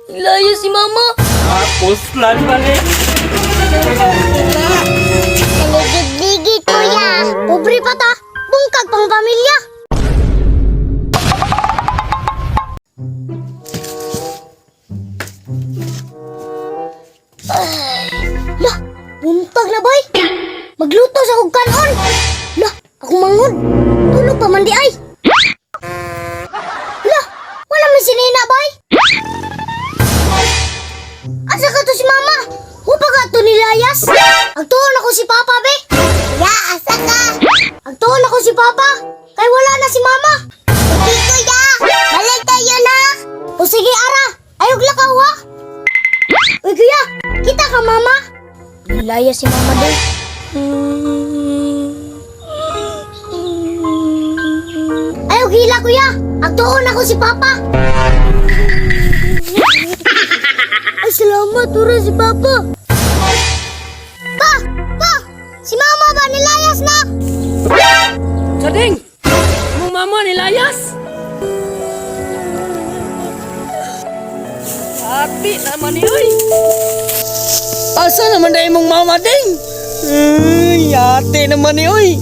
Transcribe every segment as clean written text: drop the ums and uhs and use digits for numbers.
Layo si mama. Puslan ba ni? Ligid-ligid, kuya. Pobre pa ta. Bungkag pang pamilya. Ay, lah, buntag na bay. Magluto sa kog kanon. Lah, ako mangod. Tulog pa man di ay. Lah, wala man si Nina bay. Asa ka to si mama? Hupa ka to nilayas? Agtuon ako si Papa, be. Ya, asa ka? Agtuon ako si Papa. Kay wala na si Mama. Sige, kuya. Balik tayo na. O sige, ara. Ayog lakaw, ha? Uy, kuya. Kita ka, Mama. Nilayas si Mama, be. Ayaw gila, kuya. Agtuon ako si Papa. Ay, salamat. Ura si Papa. Pa! Pa! Si Mama ba nilayas na? Sading! Mong mama nilayas! Ati naman ni oy! Asa naman dahil mong mama ding? Ay, ate naman ni oy.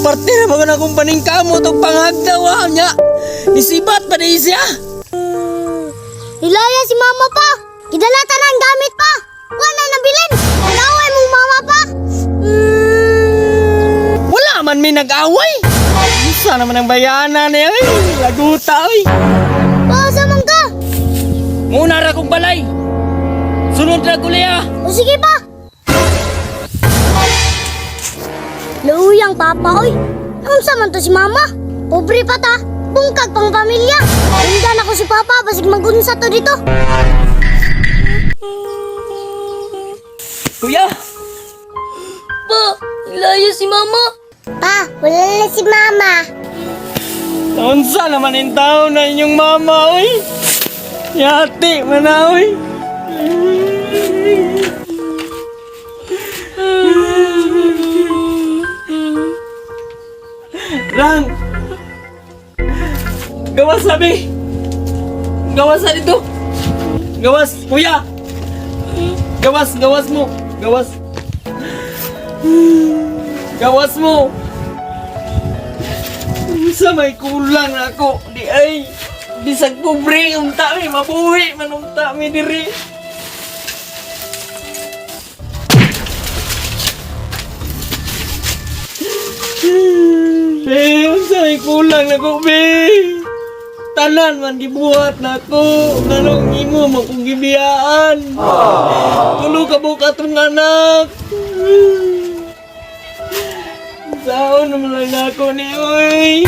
Parte na ba na akong paningkamot og panghagdaw ha niya? Isibat pa di siya. Nilayas si Mama pa! Gidala tanan gamit pa! Wala na nabilin! Nag-away mong mama pa! Wala man may nag-away. Isa naman ang bayana niya oy. Laguta oy. Pa, sa man ka? Muna ra kong balay. Sunod ra kuliya. O sige pa! Luuyang papa, oy! Unsa man to si Mama? Pobre pa ta! Bungkag pang pamilya! Undan ako si Papa, basig magunsa to dito! Kuya, Pa, nilayas si mama. Pa, wala na si Mama. unsa naman in taon na inyong mama oy. Yati man na oy. Rang! Gawas sabi! Gawas sa dito! Gawas, kuya! Gawas, gawas mo! Gawas! Gawas mo! Sa may kulang na ako, di ay bisag pobre unta mi mabuhi man unta mi diri. Eh, unsa may kulang na ko, be? Tanan man gibuhat na ako. Nganong imo man kong gibiyaan. Tulo ka buok atong anak. Saon naman lang na ako ni Uy.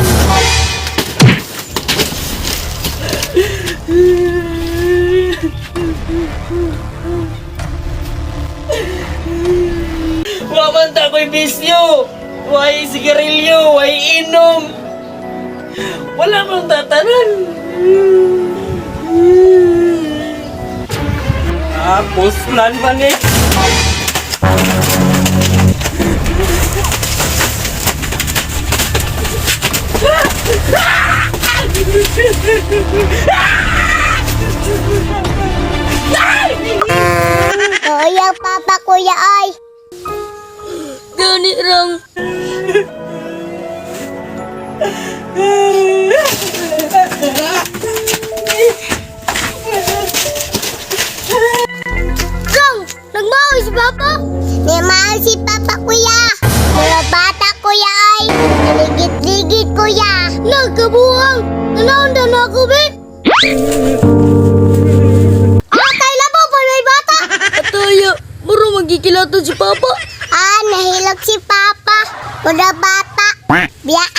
Wa man ta ko'y bisyo. Way sigarilyo, way inom. Wala man tatanan. Ah, puslan ba ni? Kuya, Papa, Kuya, ay! Gani rang. Rang! Nagmaoy si Papa! Nagmaoy si Papa, Kuya! Mga bata, Kuya, ay! Naligid-ligid, Kuya! Nagkabuang! Nanaon na ako, be! Ah, kay labo pa may bata! Ataya, muro magikilaton si papa. Ah, nahilog si Papa. Mga bata. Biyaan